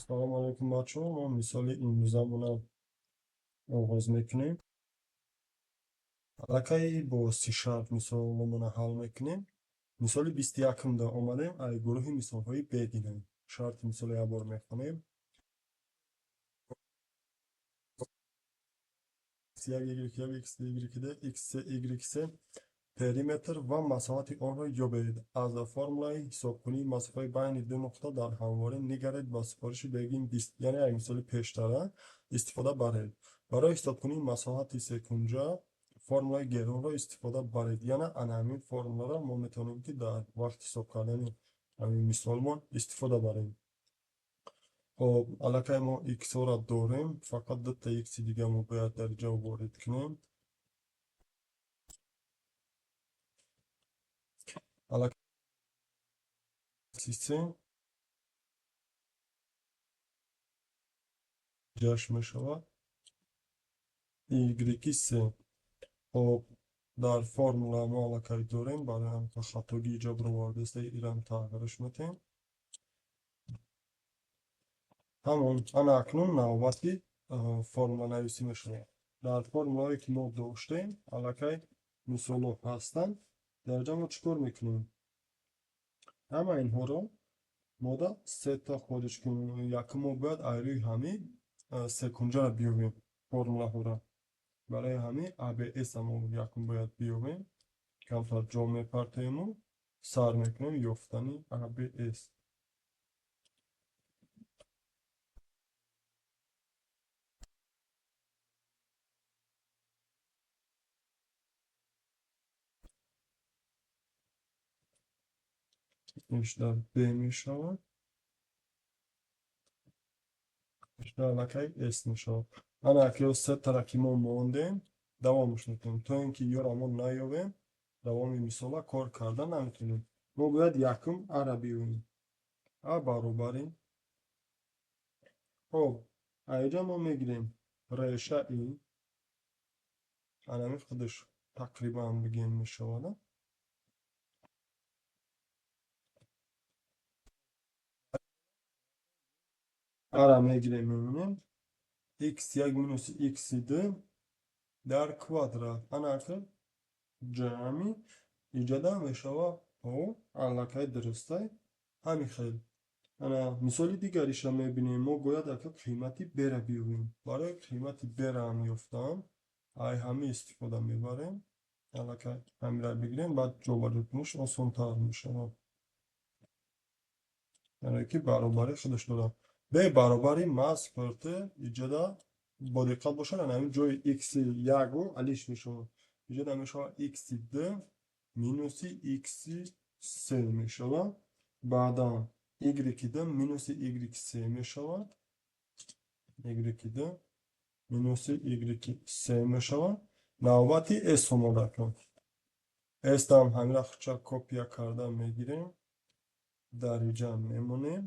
Салому алайкум, бачаҳо. Мо мисоли имрӯзамонро оғоз мекунем. Аллакай бо C# мисолҳомонро ҳал мекунем. Мисоли 21-умда омадем, ай гурӯҳи мисолҳои бегинем. Шарти мисолро як бор мехонем. X1, Y1, X2, Y2, X3, Y3 периметр ва масоҳати онро ёбед. Аз формулаи ҳисобкунии масофаи байни ду нуқта дар ҳамворӣ нигаред ба супориши бегин 20, яъне як мисоли пештара истифода баред. Барои ҳисобкунии масоҳати секунҷа формулаи Геронро истифода баред. Яъне ана ҳамин формуларо мо метавонем, ки дар вақти ҳисоб кардани ҳамин мисолмон истифода барем. Хоб, аллакай мо х-ҳоро дорем, фақат дута х-и дига мо бояд дар инҷо ворид кунем. Аллакай се ҷаш мешавад y се. Хоб, дар формула мо аллакай дорем, барои ҳам хатогӣ иҷо бировардаста, ирам тағйираш медиҳем. Ҳамон, ана акнун навбати формуланависӣ мешавад. Дар формулаҳое, ки мо доштем, аллакай мисолҳо ҳастанд. Дар инҷа мо чӣ кор мекунем? Ҳама инҳоро мода сета хориҷ кунем. Якум мо бояд аз рӯи ҳамин секунҷаро биёбем формулаҳоро. Барои ҳамин ABS мо якум бояд биёбем. Камтар ҷо мепартоему сар мекунем ёфтани ABS. Иш дар B мешавад. Иш дар аллакай S мешавад. Ана акё сетара ки мо мондем, давомаш мекунем. То ин ки ёро мо наёбем, давоми мисола кор карда наметавонем. Мо бояд якум А-ра биёбем. А баробари. Хоб, аинҷа мо мегирем решаи анами худаш тақрибан бигем мешавад. А-ра мегирем, мебинем x1 минуси x2 дар квадрат. Ана акр ҷамъи иҷода мешавад о аллакай дурустай ҳамин хел. Ана мисоли дигариша мебинем. Мо бояд ака қимати b-ра биёбем. Барои қимати b-ра ҳам ёфтан ай ҳамин истифода мебарем. Аллакай ҳаминра бигирем, баъд ҷобаҷо куниш осонтар мешавад. Яъне ки баробари худаш дорад. B баробари мазкурт иҷода бо диққат бошад, ана ҳамин ҷои x1 алиш мешавад. Иҷода мешавад x2 минуси x3 мешавад. Баъдан y2 минуси y3 мешавад. y2 минуси y3 мешавад. Навбати S омода кун. S-ам ҳаминра худша копия карда мегирем. Дар инҷа мемонем.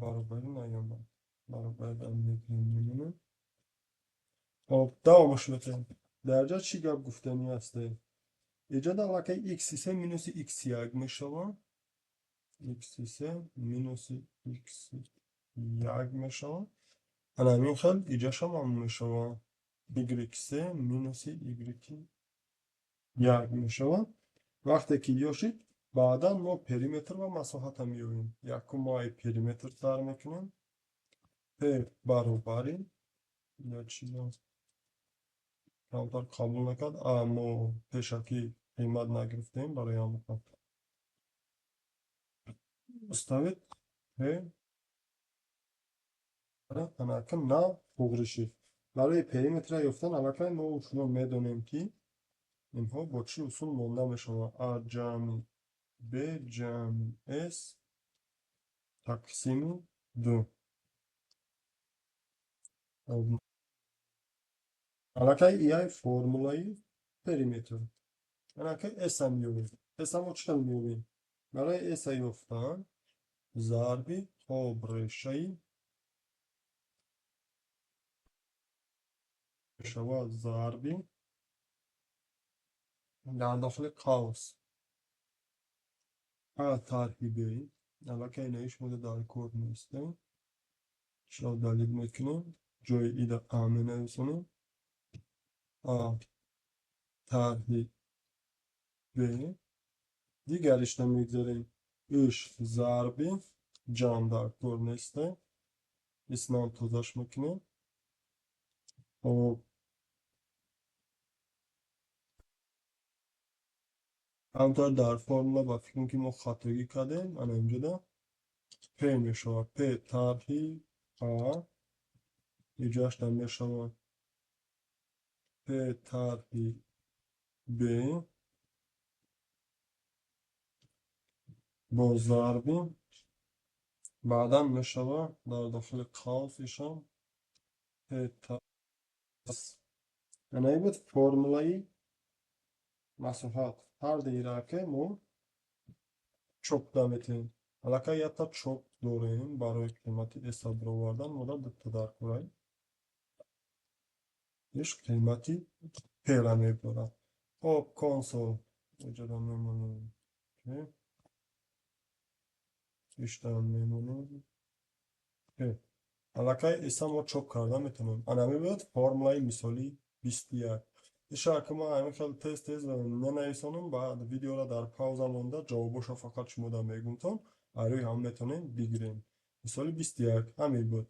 Баробари наёмад. Баробари мегирем, мемонем. Хоб, давомаш метавонем. Дар инҷа чӣ гап гуфтанӣ ҳастем? Иҷода аллакай x3 минуси x1 мешавад. x3 минуси x1 мешавад. Ана ҳамин хел иҷашам ҳам мешавад. y3 минуси y1 мешавад. Вақте ки ёшид, баъдан мо периметр ва масоҳатро меёбем. Якум мо ай периметр сар мекунем. P баробари я чизо камтар қабул накард. А мо пешакӣ қимат нагирифтем барои ҳамон ставит P анака нав туғришид. Барои периметрро ёфтан аллакай мо шумо медонем, ки инҳо бо чӣ усул монда мешаванд. А ҷамъи B ҷамъи S тақсими 2. Аллакай ияй формулаи периметр. Аллакай S-а меёбем. S-а мо чӣ хел меёбем? Барои S-а ёфтан зарби хоб решаи мешавад зарби дар дохили қавс А тарҳи B Аллакай инаи шумо дар кор нестем. Шо далил мекунем. Ҷои ида А менависонем. А тарҳи Б. Дигаришда мегзарем. Иш зарби ҷамъ дар кор нестем. Ислам тозаш мекунем. Хоб, ҳамтар дар формула ба фикрам ки мо хатогӣ кардем. Ана инҷода П мешавад. П тарҳи А, иҷояшда мешавад П тарҳи Б бо зарби, баъдан мешавад дар дохили қавс ишон П тарҳи. Ана ин буд формулаи масоҳат. Ҳар диираке мо чоп наметиҳем. Аллакай якта чоп дорем барои қимати S баровардан, мода дута дар кораем. Иш қимати П-ра мебарад. Хоб, консол иҷода мемонем. Ишта мемонем. П. Аллакай S мо чоп карда метавонем. Ана мебояд формулаи мисоли 21. Иша ки ман ҳамин хел тез тез нанависонам, баъд видеоро дар пауза монда ҷавобошо фақат шумо да мегумтон, арӯи ҳам метавонем бигирем. Мисоли 21 ҳамин буд.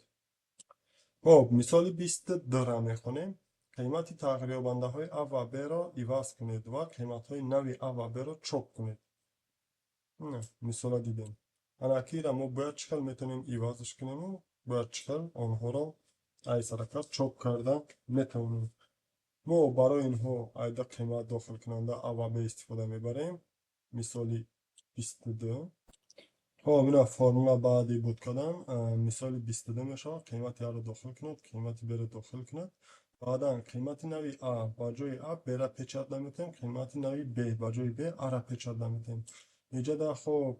Хоб, мисоли 22-ра мехонем. Қимати тағйирёбандаҳои А ва Б-ро иваз кунед ва қиматҳои нави А ва Б-ро чоп кунед. Мисола дидем. Ана кира мо бояд чӣ хел метавонем ивазш кунему бояд чӣ хел онҳоро ай саракар чоп карда метавонем. Мо барои инҳо айда қимат дохилкунанда А ва Б истифода мебарем. Мисоли 22. Хоб, ина формула баъди буд кардан мисоли 22 мешавад. Қимати А-ро дохил кунед, қимати Б-ро дохил кунед. Баъдан қимати нави А ба ҷои А Б-ра печат наметем, қимати нави Б ба ҷои Б А-ра печат наметем. Иҷода хоб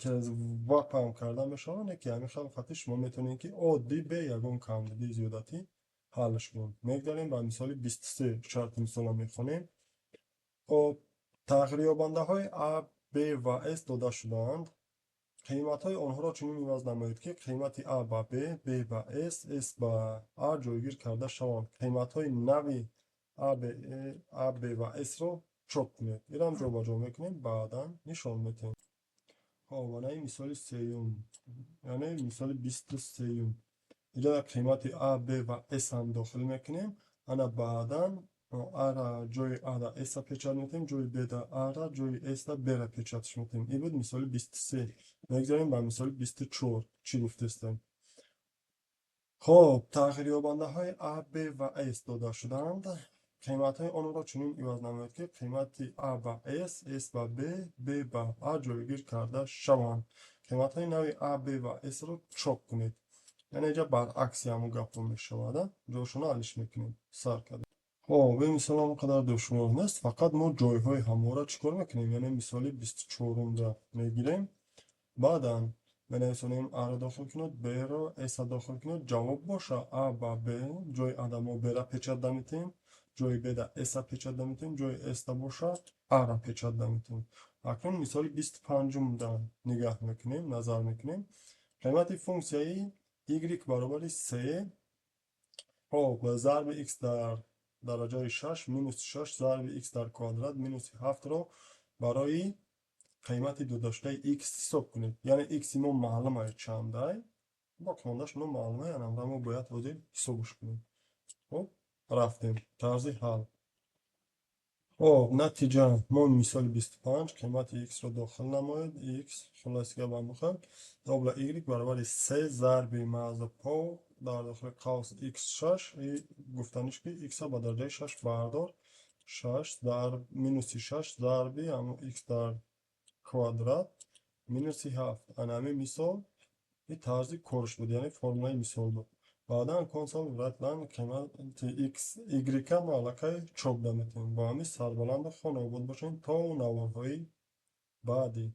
через вап ҳам карда мешавад, не ки ҳамин хел хати шумо метавонед ки оддӣ бе ягон камбудии зиёдатӣ ҳалш кунед. Мегзарем ба мисоли 23, шарти мисолро мехонем. Хоб, тағйирёбандаҳои А, Б ва С дода шудаанд. Қиматҳои онҳоро чунин иваз намоед, ки қимати А ба Б, Б ба С, С ба А ҷойгир карда шаванд. Қиматҳои нави А, Б, А, Б ва С-ро чоп кунед. Инам ҷобаҷо мекунем, баъдан нишон медиҳем. Хоб, ана ин мисоли сеюм, яъне мисоли 23-юм. Инҷо қимати А, Б ва С ҳам дохил мекунем. Ана баъдан А-ра ҷои А-ра С-ра печат метиҳем, ҷои Б-да А-ра, ҷои С-да Б-ра печатш метиҳем. Ин буд мисоли 23. Мегзарем ба мисоли 24. Чӣ гуфтестем? Хоб, тағйирёбандаҳои А, Б ва С дода шудаанд. Қиматҳои онро чунин иваз намоед, ки қимати А ба С, С ба Б, Б ба А ҷойгир карда шаванд. Қиматҳои нави А, Б ва С-ро чоп кунед. Яъне инҷа баръакси ҳамон гапҳо мешавад, ҷошонро алиш мекунем. Сар кардем. Хоб, ин мисол он қадар душвор нест, фақат мо ҷойҳои ҳаморо чӣ кор мекунем? Яъне мисоли 24-умда мегирем. Баъдан менависонем А-ро дохил кунед, Б-ро, С-ро дохил кунед. Ҷавоб боша А ба Б, ҷои А-да мо Б-ра печат наметиҳем, ҷои Б-да С-ра печат наметиҳем, ҷои С-да боша А-ра печат наметиҳем. Акнун мисоли 25-умда нигаҳ мекунем, назар мекунем. Қимати функсияи y баробари 3, хоб, зарби x дар дараҷаи 6 минус 6 зарби x дар квадрат минус 7-ро барои қимати додашудаи x ҳисоб кунед. Яъне x-и мо маълум ай чандай, боқимондааш номаълум ай, анамра мо бояд ҳозир ҳисобш кунем. Хоб, рафтем. Тарзи ҳал. Хоб, натиҷа мо мисоли 25 қимати x-ро дохил намоед. X хулоси гап ҳам добла y баробари 3 зарби маъзу дар дохили қавс x 6 и гуфтаниш ки x-ро ба дараҷаи 6 бардор, 6 дар минуси 6 зарби ҳамон x дар квадрат минуси 7. Ана ҳамин мисол и тарзи корш буд, яъне формулаи мисол буд. Баъдан консол write қимати x y мо аллакай чоп наметавонем. Бо ҳамин сарбаланду хонобод бошем то наворҳои баъдӣ.